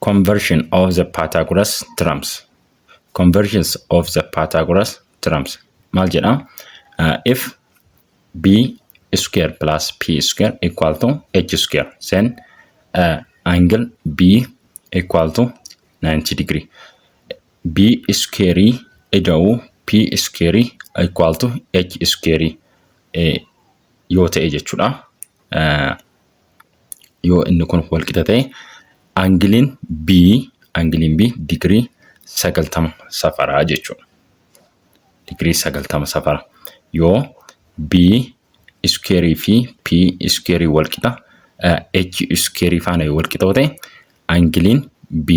Conversion of the Pythagoras theorems. Conversions of the Pythagoras theorems. Maal jedha? If b square plus p square equal to h square, then angle b equal to 90 degree. B square ida'uu p square equal to h square yoo ta'e jechuudha. Yoo inni kun wal qixa ta'e aangiliin B digirii 90 safaraa jechuudha. Digirii 90 safara. Yoo B square fi P square wal qixa H square faana yoo wal qixa ta'e, aangiliin B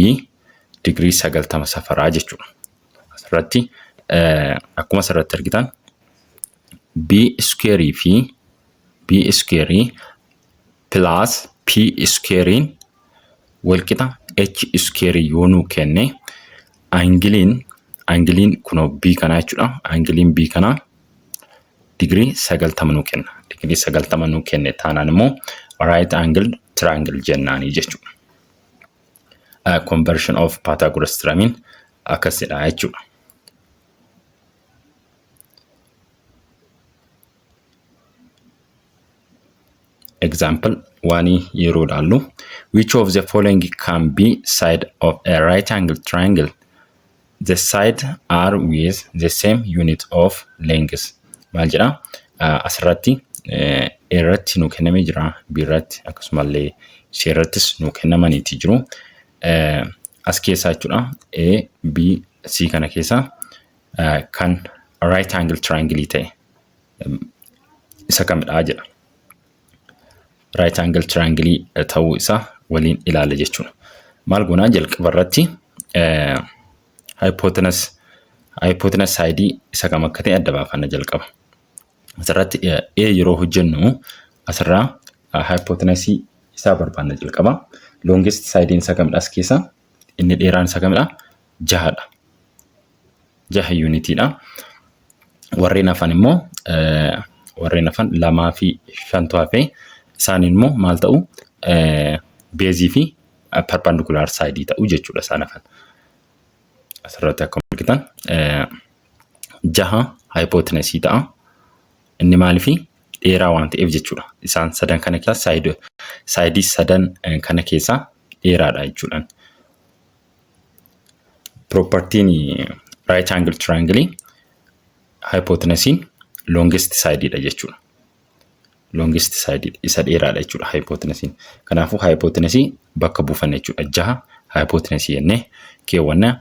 digirii 90 safaraa jechuudha. Asirratti akkuma asirratti argitan B square fi B square plus P squarein walqixa H square yoo nuu kenne, aangiliin kunoo B kanaa jechuudha. Aangiliin B kanaa digirii 90 nuu kenna. Digirii 90 nuu kenne taanaan immoo right angle triangle jennaanii jechuudha. Conversion of Pythagoras theorem akkasidha jechuudha. Example waanii yeroo ilaallu, which of the following can be side of a right angle triangle? The side are with the same unit of length. Maal jedha? Asirratti A irratti nu kennamee jira, B irratti akkasumallee C irrattis nu kennamaniiti jiru. As keessaa jechuudha, A, B, C kana keessaa kan right angle triangle ta'e isa kamidha jedha. Right angle triangle ta'uu isaa waliin ilaalla jechuudha. Maal goonaa? Jalqaba irratti hypotenuse side isa kam akka ta'e adda baafanna jalqaba. Asirratti A yeroo hojjennu asirraa hypotenuse isaa barbaanna jalqaba. Longest side isa kamidha as keessa? Inni dheeraan isa kamidha? Jahadha. 6 unitiidha. Warreen hafan immoo, warreen hafan lamaa fi shantu hafee, isaan immoo maal ta'u? Beezii fi perpendicular side ta'u jechuudha isaan hafan. Asirratti akkuma argitan 6 hypotenuse ta'a. Inni maaliifi? Dheeraa waan ta'eef jechuudha. Isaan sadan kana keessaa, saayidii sadan kana keessaa dheeraadha jechuudha. Propertiin right angle triangle hypotenusiin longest side dha jechuudha. Longest side isa dheeraadha jechuudha hypotenusiin. Kanaafuu hypotenusii bakka buufanna jechuudha. 6 hypotenusii jennee keewwanna,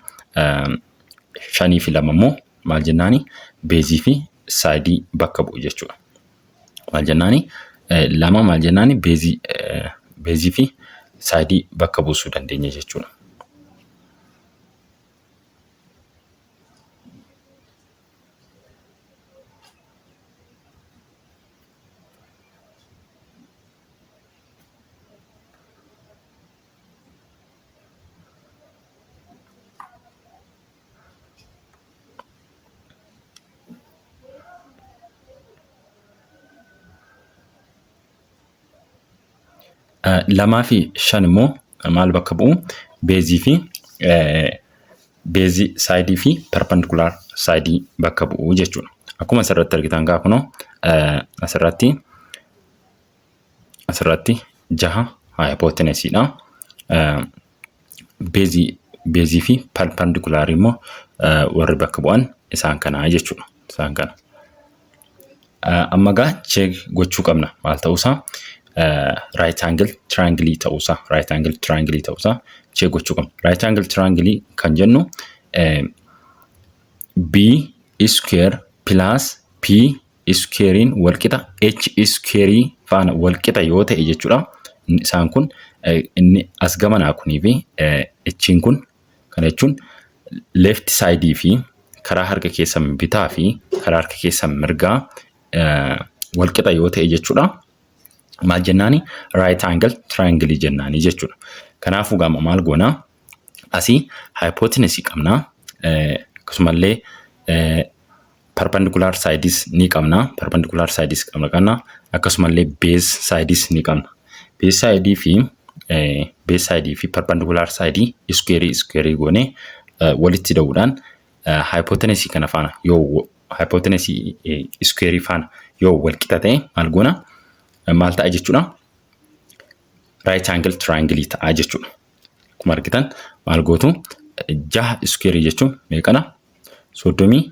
shanii fi lama immoo maal jennaani? Beezii fi saayidii bakka bu'u jechuudha. Maal jennaani? Lama maal jennaani? Beezii fi saayidii bakka buusuu dandeenya jechuudha. Lamaa fi shan immoo maal bakka bu'u? Beezii saayidii fi perpendicular saayidii bakka bu'u jechuudha. Akkuma asirratti argitan gaa kunoo asirratti 6 hypotenusiidha. Beezii fi perpendicular immoo warri bakka bu'an isaan kanaa jechuudha. Isaan kana. Amma gaa check gochuu qabna maal ta'uusaa, right angle triangle ta'uusaa, right angle triangle ta'uusaa check gochuu qabna. Right angle triangle kan jennu B square plus P squarein walqixa H square faana walqixa yoo ta'e jechuudha. Isaan kun inni as gamanaa kunii fi H'n kun, kana jechuun left side fi karaa harka keessan bitaa fi karaa harka keessan mirgaa walqixa yoo ta'e jechuudha. Maal jennaani? Right angle triangle jennaani jechuudha. Kanaafuu gama maal goonaa? Asii hypotenuse qabnaa. Akkasumallee perpendicular sides ni qabna. Perpendicular sides qabna. Akkasumallee base sides ni qabna. Base side fi base side fi perpendicular side square square goonee walitti da'uudhaan hypotenuse kana faana yoo hypotenuse square faana yoo wal qixa ta'e maal goona, maal ta'a jechuudha? Right angle triangle ta'a jechuudha. Akkuma argitan maal gootu? 6 square jechuun meeqadha? 36.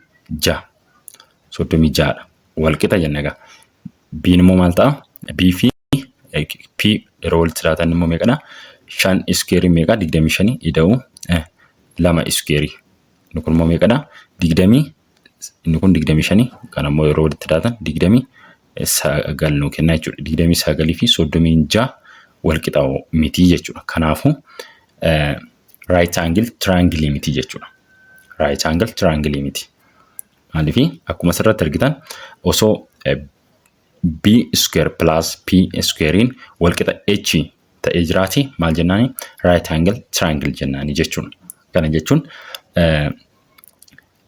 36dha. Wal qixa jenna egaa. B'n immoo maal ta'a? B fi P yeroo walitti jiraatan immoo meeqadha? 5 square meeqa? 25 ida'uu 2 square. Inni kun immoo meeqadha? 20, inni kun 25, kan ammoo yeroo walitti jiraatan 29 nuu kenna jechuudha. 29 fi 36 wal qixa miti jechuudha. Kanaafuu right angle triangle miti jechuudha. Right angle triangle miti. Maaliif? Akkuma asirratti argitan osoo B square plus P squarein wal qixa H ta'ee jiraate maal jennaani? Right angle triangle jennaani jechuudha. Kana jechuun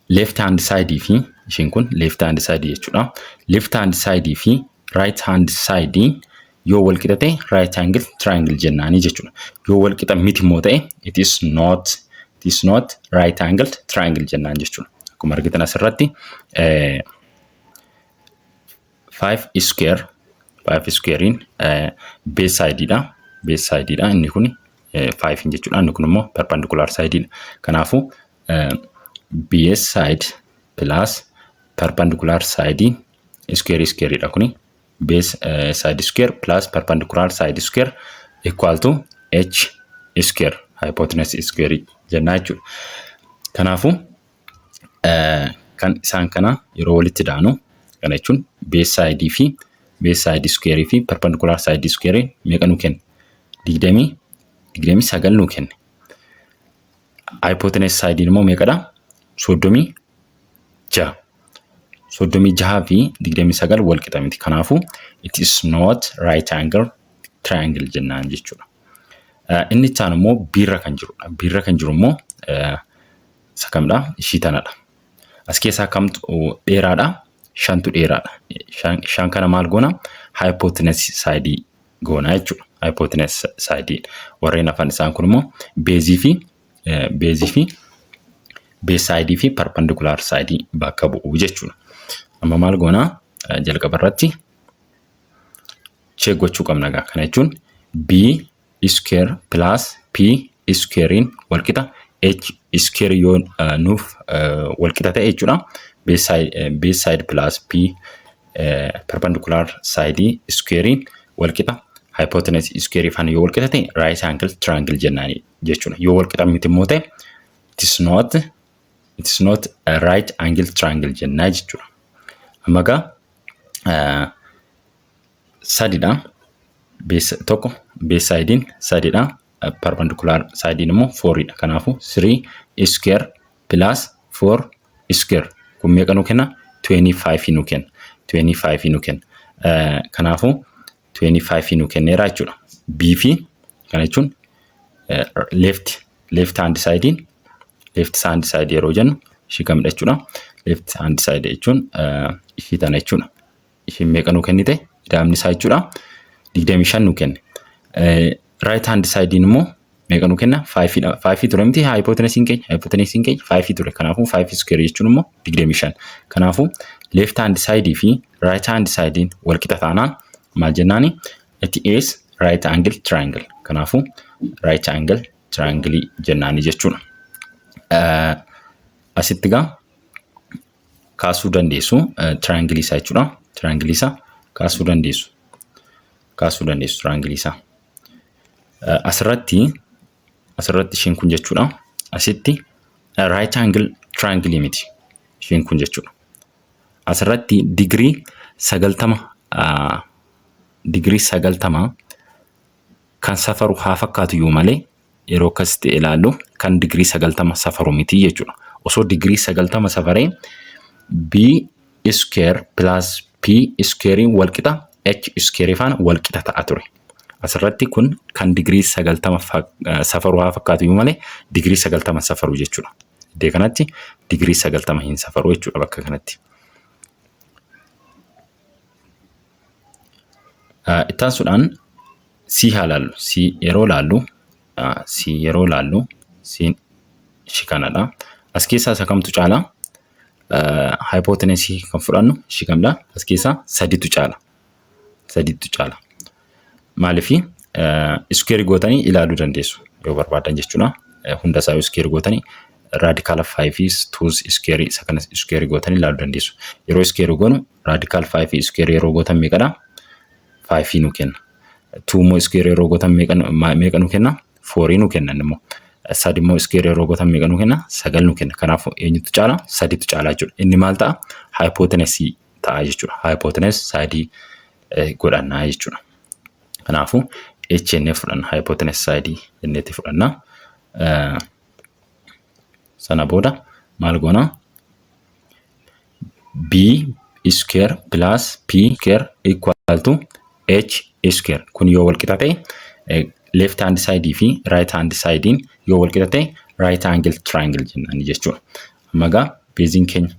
left hand side fi isheen kun left hand side jechuudha. Left hand side fi right hand side yoo wal qixa ta'e right angle triangle jennaani jechuudha. Yoo wal qixa miti immoo ta'e it is not right angle triangle jennaan jechuudha. Akkuma argitan asirratti 5 square, 5 squarein base side dha. Base side dha inni kun 5 jechuudha. Inni kun immoo perpendicular side dha. Kanaafuu base side plus perpendicular side square square dha kuni. Base side square plus perpendicular side square equal to h square, hypotenuse square jennaa jechuudha. Kanaafuu kan isaan kana yeroo walitti daanu, kana jechuun base side fi base side square fi perpendicular side square meeqa nu kenna? 29 nu kenne. Hypotenuse side immoo meeqadha? 36. 36 fi 29 wal qixa miti. Kanaafuu it is not right angle triangle jennaan jechuudha. Inni itti aanu immoo B irra kan jirudha. B irra kan jiru immoo isa kamidha? Ishii tanadha. As keessaa kamtu dheeraadha? Shantu dheeraadha. Shan kana maal goona? Hypotenuse side goona jechuudha. Hypotenuse side. Warreen hafan isaan kun immoo base fi base side fi perpendicular side bakka bu'u jechuudha. Amma maal goona? Jalqaba irratti check gochuu qabna egaa. Kana jechuun B square plus P squarein walqixa H square yoo nuuf walqixa ta'e jechuudha. Base side plus P perpendicular side squarein walqixa hypotenuse square faana yoo walqixa ta'e right angle triangle jennaani jechuudha. Yoo walqixa miti immoo ta'e it is not a right angle triangle jennaa jechuudha. Amma egaa sadidha. Tokko base sidein sadidha. Perpendicular sidein immoo fouridha. Kanaafuu 3 square plus 4 square kun meeqa nu kenna? 25 nu kenna. 25 nu kenna. Kanaafuu 25 nu kenneera jechuudha. B fi kana jechuun left hand sidein, left hand side yeroo jennu ishii kamidha jechuudha? Left hand side jechuun ishii tana jechuudha. Ishiin meeqa nu kennite? Ida'amni isaa jechuudha. 25 nu kenne. Right hand sidein immoo meeqa nu kenna? 5 ture miti hypotenuse keenya? Hypotenuse keenya 5 ture. Kanaafuu 5 square jechuun immoo 25. Kanaafuu left hand side fi right hand sidein wal qixa taanaan maal jennaani? It is right angle triangle. Kanaafuu right angle triangle jennaani jechuudha. Asitti egaa kaasuu dandeessu triangle isaa jechuudha. Triangle isaa kaasuu dandeessu. Kaasuu dandeessu triangle isaa. Asirratti isheen kun jechuudha. Asitti right angle triangle miti isheen kun jechuudha. Asirratti digirii 90 kan safaru haa fakkaatu iyyuu malee yeroo akkasitti ilaallu kan digirii 90 safaru miti jechuudha. Osoo digirii 90 safaree B square plus P square walqixa H square faana walqixa ta'a ture. Asirratti kun kan digirii 90 safaru haa fakkaatu iyyuu malee digirii 90 safaru jechuudha. Iddoo kanatti digirii 90 hin safaru jechuudha bakka kanatti. Itti aansuudhaan C haa laallu. C yeroo laallu, C yeroo laallu, C'n ishii kanadha. As keessaa isa kamtu caalaa? Hypotenuse kan fudhannu ishii kamidha? As keessaa saditu caala. Saditu caala. Maaliif? Square gootanii ilaaluu dandeessu yoo barbaadan jechuudha. Hunda isaa square gootanii, radical 5 2 square, isa kana square gootanii ilaaluu dandeessu. Yeroo square goonu, radical 5 square yeroo gootan meeqadha? 5 nu kenna. 2 immoo square yeroo gootan meeqa nu kenna? 4 nu kenna immoo. Sadi immoo square yeroo gootan meeqa nu kenna? Sagal nu kenna. Kanaafuu eenyutu caala? Saditu caala jechuudha. Inni maal ta'a? Hypotenuse ta'a jechuudha. Hypotenuse side godhannaa jechuudha. Kanaafuu H jennee fudhanna. Hypotenuse side jenneetti fudhanna. Sana booda maal goona? B square plus P square equal to H square. Kun yoo wal qixa ta'e, left hand side fi right hand sidein yoo wal qixa ta'e, right angle triangle jennaan jechuudha. Amma egaa baseiin keenya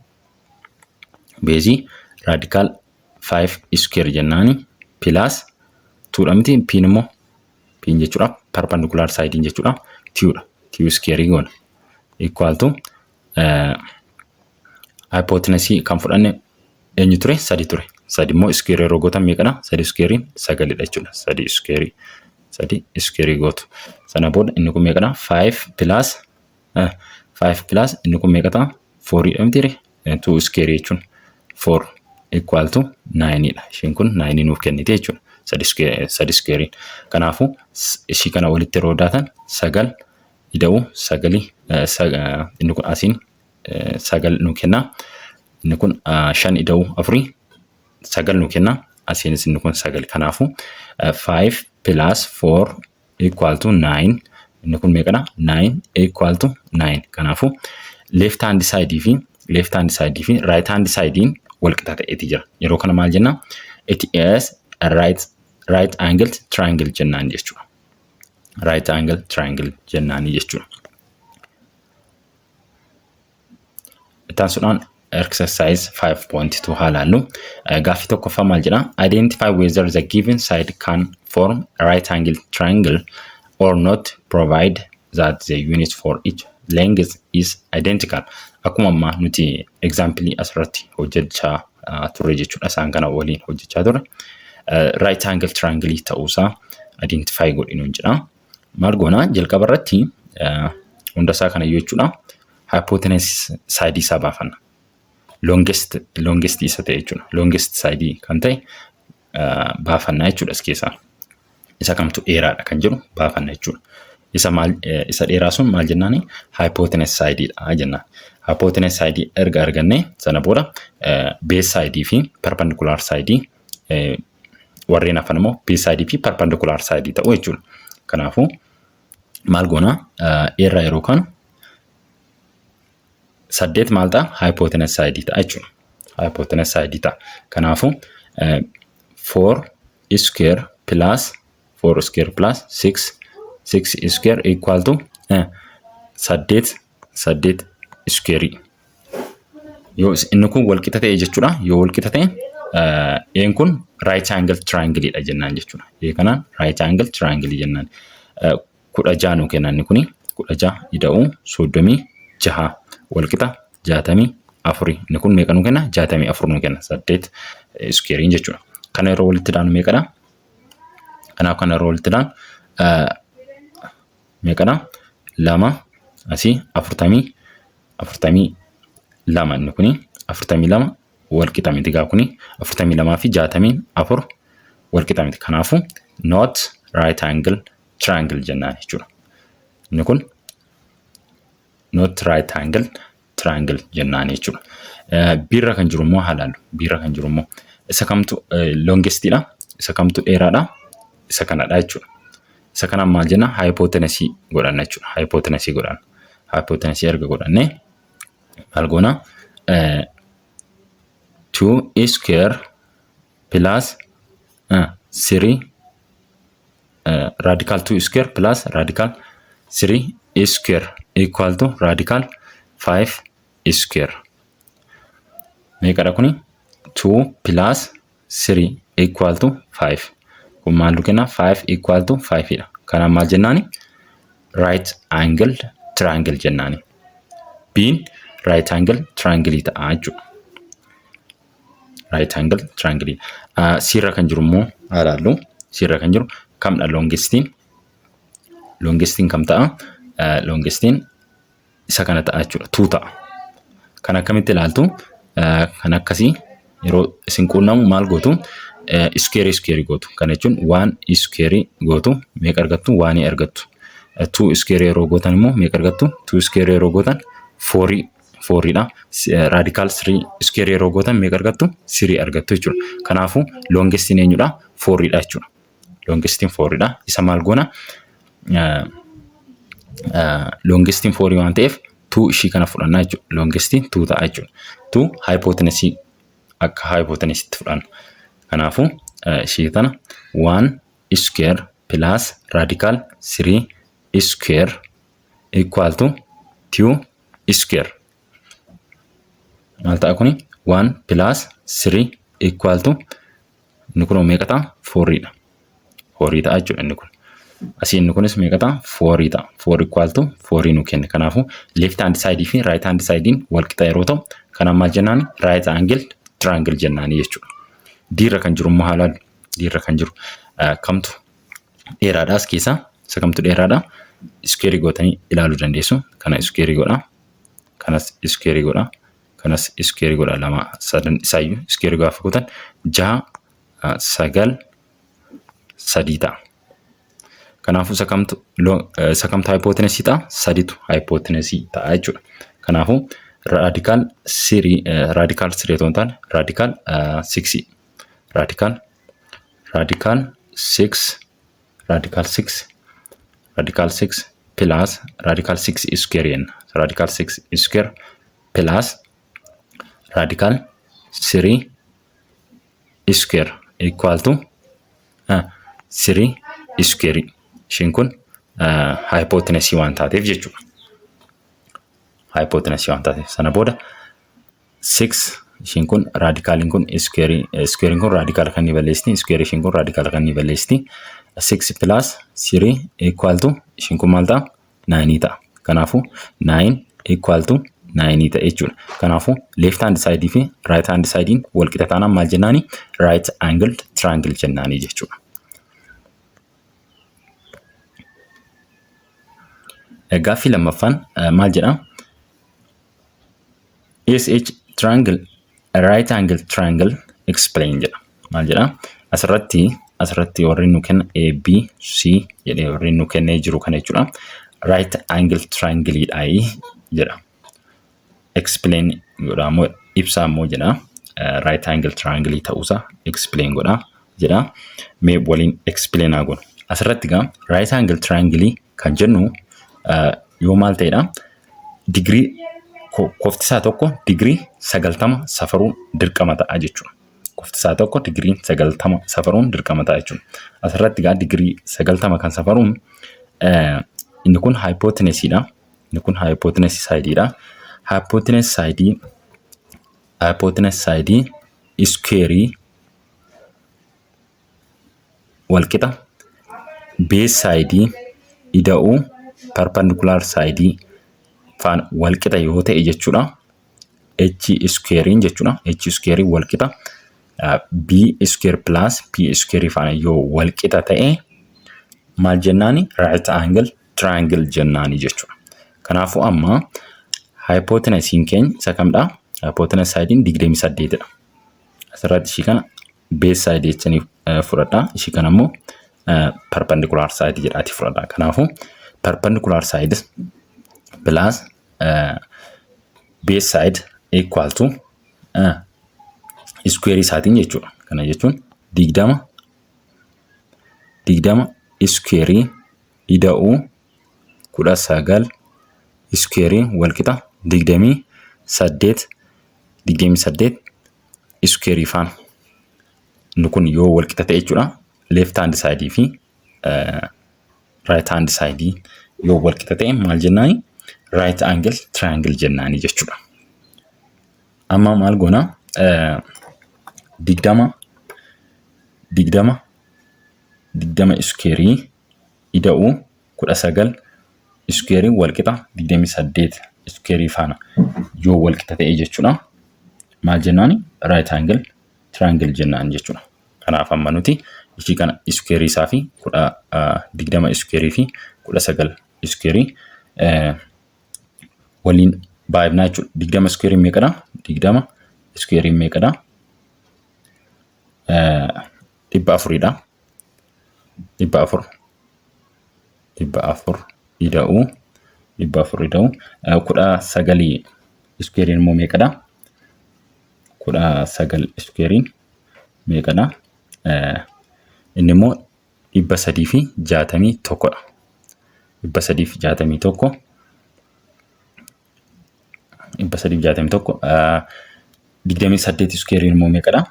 base radical 5 square jennaani, plus 2dha miti? P'n immoo, P'n jechuudha, perpendicular sidein jechuudha, 2dha. 2 square goona, equal to hypotenuse kan fudhanne eenyu ture? Sadi ture. Sadi immoo square yeroo gootan meeqadha? Sadi square sagalidha jechuudha. Sadi square, sadi square gootu. Sana booda inni kun meeqadha? 5 plus 5 plus, inni kun meeqa ta'a? 4 dha miti? 2 square jechuun 4 equal to 9 dha. Isheen kun 9 nuuf kennite jechuudha. Sadi square. Kanaafuu ishii kana walitti yeroo daatan, sagal ida'uu sagalii, inni kun asiin sagal nu kenna. Inni kun shan ida'uu afurii sagal nu kenna. Asiinis inni kun sagal. Kanaafuu 5 plus 4 equal to 9. Inni kun meeqadha? 9 equal to 9. Kanaafuu left hand side fi right hand sidein wal qixa ta'eeti jira. Yeroo kana maal jenna? It is a right angle triangle jennaan jechuudha. Right angle triangle jennaanii jechuudha. Itti aansuudhaan exercise 5.2 haa ilaallu. Gaaffii tokkoffaa maal jedha? Identify whether the given side can form a right angle triangle or not, provide that the unit for each length is identical. Akkuma ammaa nuti example asirratti hojjechaa turre jechuudha. Isaan kana waliin hojjechaa turre. Right angle triangle ta'uusaa identify godhi nuun jedha. Maal goonaa? Jalqaba irratti hunda isaa kana jechuudha. Hypotenuse side isaa baafanna. Longest isa ta'e jechuudha. Longest side kan ta'e baafannaa jechuudha as keessaa. Isa kamtu dheeraadha kan jedhu baafanna jechuudha. Isa maal, isa dheeraa sun maal jennaani? Hypotenuse side dha jennaan. Hypotenuse side erga arganne, sana booda base side fi perpendicular side, warreen hafan immoo base side fi perpendicular side ta'u jechuudha. Kanaafuu maal goona? Irraa yeroo kaanu, saddeet maal ta'a? Hypotenuse side ta'a jechuudha. Hypotenuse side ta'a. Kanaafuu 4 square plus 4 square plus 6 6 square equal to saddeet, saddeet square. Yoo inni kun wal qixa ta'e jechuudha. Yoo wal qixa ta'e, een kun right angle triangle dha jennaan jechuudha. Ee, kanaan right angle triangle jennaan. 16 nuu kenna inni kuni. 16 ida'uu 36 wal qixa 64. Inni kun meeqa nuu kenna? 64 nuu kenna. Saddeet squareiin jechuudha. Kana yeroo walitti daanu meeqadha? Kanaaf kana yeroo walitti daanu meeqadha? Lama asii 42, inni kuni 42 wal qixa miti gaa. Kuni 42 fi 64 wal qixa miti. Kanaafuu not right angle triangle jennaan jechuudha. Inni kun not right angle triangle jennaan jechuudha. Biirra kan jiru immoo haa ilaallu. Biirra kan jiru immoo isa kamtu longestiidha? Isa kamtu dheeraadha? Isa kanadha jechuudha. Isa kanaan maal jenna? Hypotenuse godhanna jechuudha. Hypotenuse godhanna. Hypotenuse erga godhannee maal goona? 2 square plus 3, radical 2 square plus radical 3 square equal to radical 5 square. Meeqadha kuni? 2 plus 3 equal to 5. Kun maal nu kenna? 5 equal to 5 dha. Kanaaf maal jennaani? Right angle triangle jennaani. B'n right angle triangle ta'a jechuudha. Right angle triangle. C irra kan jiru immoo haa ilaallu. C irra kan jiru kamdha longestiin? Longestiin kam ta'a? Longestiin isa kana ta'a jechuudha. Tuu ta'a. Kan akkamitti ilaaltu? Kan akkasii yeroo isin quunnamu maal gootu? Iskeerii iskeerii gootu. Kana jechuun waan iskeerii gootu meeqa argattu? Waanii argattu. Tuu iskeerii yeroo gootan immoo meeqa argattu? Tuu iskeerii yeroo gootan foorii fooriidha. Raadikaal sirii iskeerii yeroo gootan meeqa argattu? Sirii argattu jechuudha. Kanaafuu loongestiin eenyudha? Fooriidha jechuudha. Loongestiin fooriidha. Isa maal goona? Loongestiin foorii waan ta'eef tuu ishii kana fudhannaa jechuudha. Loongestiin tuu ta'a jechuudha. Tuu haayipootensii akka haayipotenesitti fudhanna. Kanaafuu ishii tana 1 square plus radical 3 square equal to 2 square. Maal ta'a kuni? 1 plus 3 equal to inni kun meeqa ta'a? 4 dha. 4 ta'a jechuudha inni kun. Asii inni kunis meeqa ta'a? 4 ta'a. 4 equal to 4 nu kenne. Kanaafuu left hand side fi right hand sidein wal qixa yeroo ta'u kanaan maal jennaani? Right angle triangle jennaani jechuudha. D irra kan jiru immoo haa ilaallu. D irra kan jiru kamtu dheeraadha as keessaa? Isa kamtu dheeraadha? Iskeerii gootanii ilaaluu dandeessu. Kana iskeerii godha. Kanas iskeerii godha. Kanas iskeerii godha lama sadan isaayyuu iskeerii gaafa gootan jaha sagal sadii ta'a. Kanaafuu isa kamtu haayipootensii ta'a? Saditu haayipootensii ta'a jechuudha. Kanaafuu radical three, radical three otoo hin taane radical six, radical six, radical six, radical six plus radical six square jenna. Radical six square plus radical three square equal to three square. Ishiin kun haayipootensii waan taateef jechuudha. Haayipootensii waan taateef sana booda 6 ishiin kun raadikaaliin kun iskeeriin kun raadikaala kan ni balleessiti, iskeerii ishiin kun raadikaala kan ni balleessiti. 6 plus 3 equal to ishiin kun maal ta'a? 9 ta'a. Kanaafuu 9 equal to 9 ta'e jechuudha. Kanaafuu left hand side fi right hand sidein wal qixa taanaan maal jennaani? Right angled triangle jennaani jechuudha. Gaaffii lammaffaan maal jedha? Is each triangle a right angle triangle, explain jedha. Maal jedha? Asirratti warri nu kenna A, B, C jedhee warri nu kennee jiru kana jechuudha. Right angle triangle dha jedha. Explain godha immoo, ibsaa immoo jedha. Right angle triangle ta'uusaa explain godha jedha. Mee waliin explain haa goonu. Asirratti egaa right angle triangle kan jennu yoo maal ta'edha? Digirii kofti isaa tokko digirii 90 safaruun dirqama ta'a jechuudha. Kofti isaa tokko digirii 90 safaruun dirqama ta'a jechuudha. Asirratti egaa digirii 90 kan safaruun inni kun haayipooteenesiidha. Inni kun haayipooteenesii saayidiidha. Haayipooteenesii saayidii iskuweerii walqixa bees saayidii ida'uu perpendikular saayidii faana walqixa yoo ta'e jechuudha. H iskuweeriin jechuudha. H iskuweeriin walqixa B square plus P square faana yoo walqixa ta'e maal jennaani? Right angle triangle jennaani jechuudha. Kanaafuu amma haayipooteenesiin keenya isa kamdha? Hypotenuse saayidiin 28 dha. Asirratti ishii kana base side jechanii fudhadha. Ishii kana immoo perpendicular side jedhaati fudhadha. Kanaafuu perpendicular side plus base side equal to square isaatiin jechuudha. Kana jechuun 20 square ida'uu 19 square walqixa 28, 28 square faana. Inni kun yoo walqixa ta'e jechuudha. Left hand side fi right hand side yoo walqixa ta'e maal jennaani? Right angle triangle jennaani jechuudha. Amma maal goona? 20 20 20 square ida'uu 19 square walqixa 28 square faana yoo walqixa ta'e jechuudha. Maal jennaani? Right angle triangle jennaan jechuudha. Kanaaf amma nuti ishii kana square isaa fi 20 square fi 19 square waliin baay'ifnaa jechuudha. 20 square meeqadha? 20 square meeqadha? 400dha. 400, 400 ida'uu, 400 ida'uu 19 square immoo meeqadha? 19 square meeqadha? Inni immoo 361dha. 361, 361. 28 square immoo meeqadha?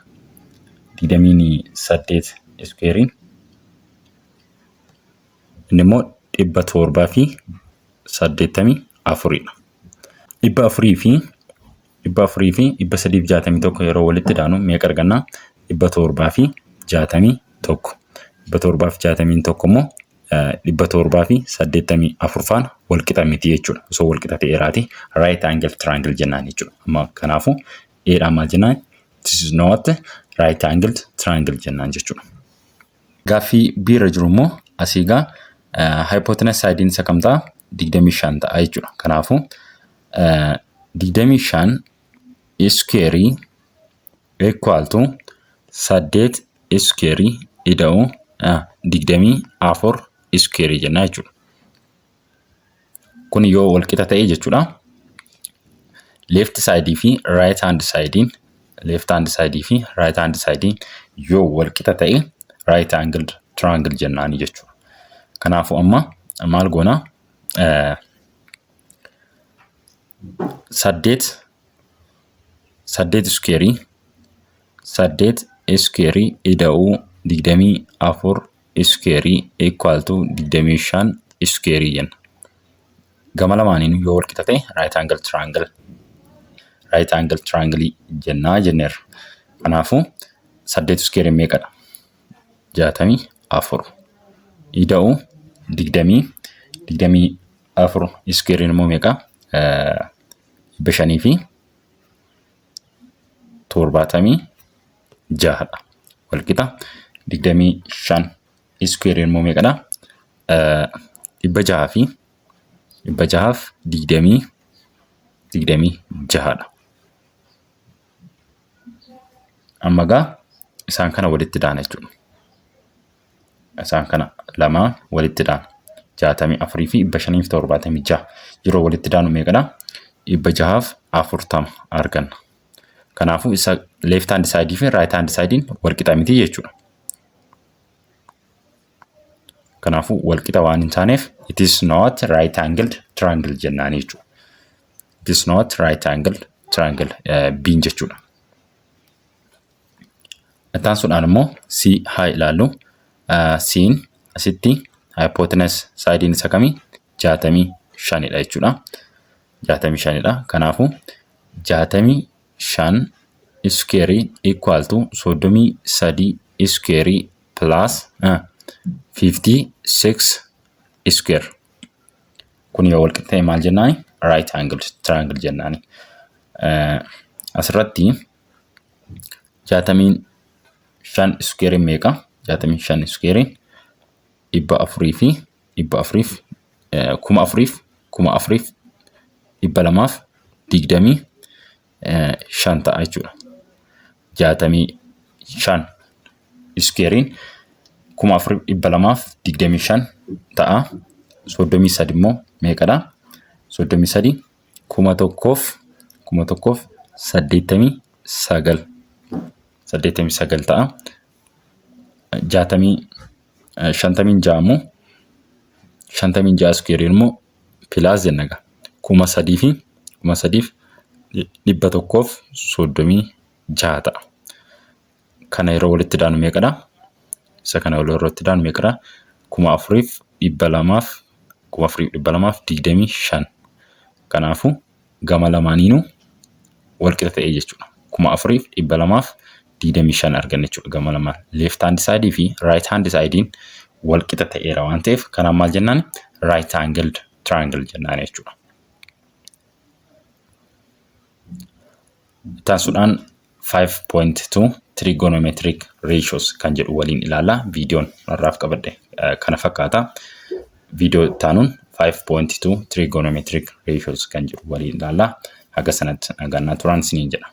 28 square inni immoo 784dha. 400 fi 361 yeroo walitti daanu meeqa arganna? 761. 761 immoo 784 faana walqixa miti jechuudha. Osoo walqixa ta'eeraati right angle triangle jennaan jechuudha. Amma kanaafuu A dhaan maal jennaan? This is not right angle triangle jennaan jechuudha. Gaaffii B irra jiru immoo asii gaa hypotenuse sidein isa kam ta'a? 25 ta'a jechuudha. Kanaafuu 25 square equal to 8 square ida'uu 24 square jennaa jechuudha. Kun yoo walqixa ta'e jechuudha. Left side fi right hand sidein, left hand side fi right hand sidein yoo walqixa ta'e right angle triangle jennaani jechuudha. Kanaafuu amma maal goona? 8 square, 8 square ida'uu 24 square equal to 25 square jenna. Gama lamaaniinuu yoo walqixa ta'e right angle triangle jennaa jenneerra. Kanaafuu 8 square meeqadha? 64 ida'uu 24 square immoo meeqa? 576dha. Walqixa 25 square immoo meeqadha? Dhibba jaha fi dhibba jahaaf digdamii jahadha. Amma gaa isaan kana walitti daana jechuudha. Isaan kana lamaan walitti daana. 64 fi 576 yeroo walitti daanu meeqadha? 640 arganna. Kanaafuu isa left hand side fi right hand side wal qixa miti jechuudha. Kanaafuu wal qixa waan hin taaneef it is not right angled triangle jennaan jechuudha. It is not right angled triangle B'n jechuudha. Itti aansuudhaan immoo C haa ilaallu. C'n asitti hypotenuse sidein isa kamii? 65dha jechuudha. 65dha. Kanaafuu 65 square equal to 33 square plus 56 square. Kun yoo wal qixa ta'e maal jennaani? Right angle triangle jennaani. Asirratti 65 square meeqa? 65 square 400 fi 400f 4000f 4225 ta'a jechuudha. 65 squarein 4225 ta'a. 33 immoo meeqadha? 33 1089, 89 ta'a. 56 immoo, 56 square immoo plus jenna egaa 3000 fi 3136 ta'a. Kana yeroo walitti daanu meeqadha? Isa kana yeroo walitti daanu meeqadha? 4200, 4225. Kanaafuu gama lamaaniinuu wal qixa ta'e jechuudha. 4225 25 arganna jechuudha gama lamaan. Left hand side fi right hand sidein wal qixa ta'eera waan ta'eef, kanaan maal jennaan? Right angled triangle jennaan jechuudha. Ittaansuudhaan 5.2 trigonometric ratios kan jedhu waliin ilaalla. Viidiyoon har'aaf qabadhe kana fakkaata. Viidiyoo ittaanuun 5.2 trigonometric ratios kan jedhu waliin ilaalla. Haga sanatti nagaan turaa isiniin jedha.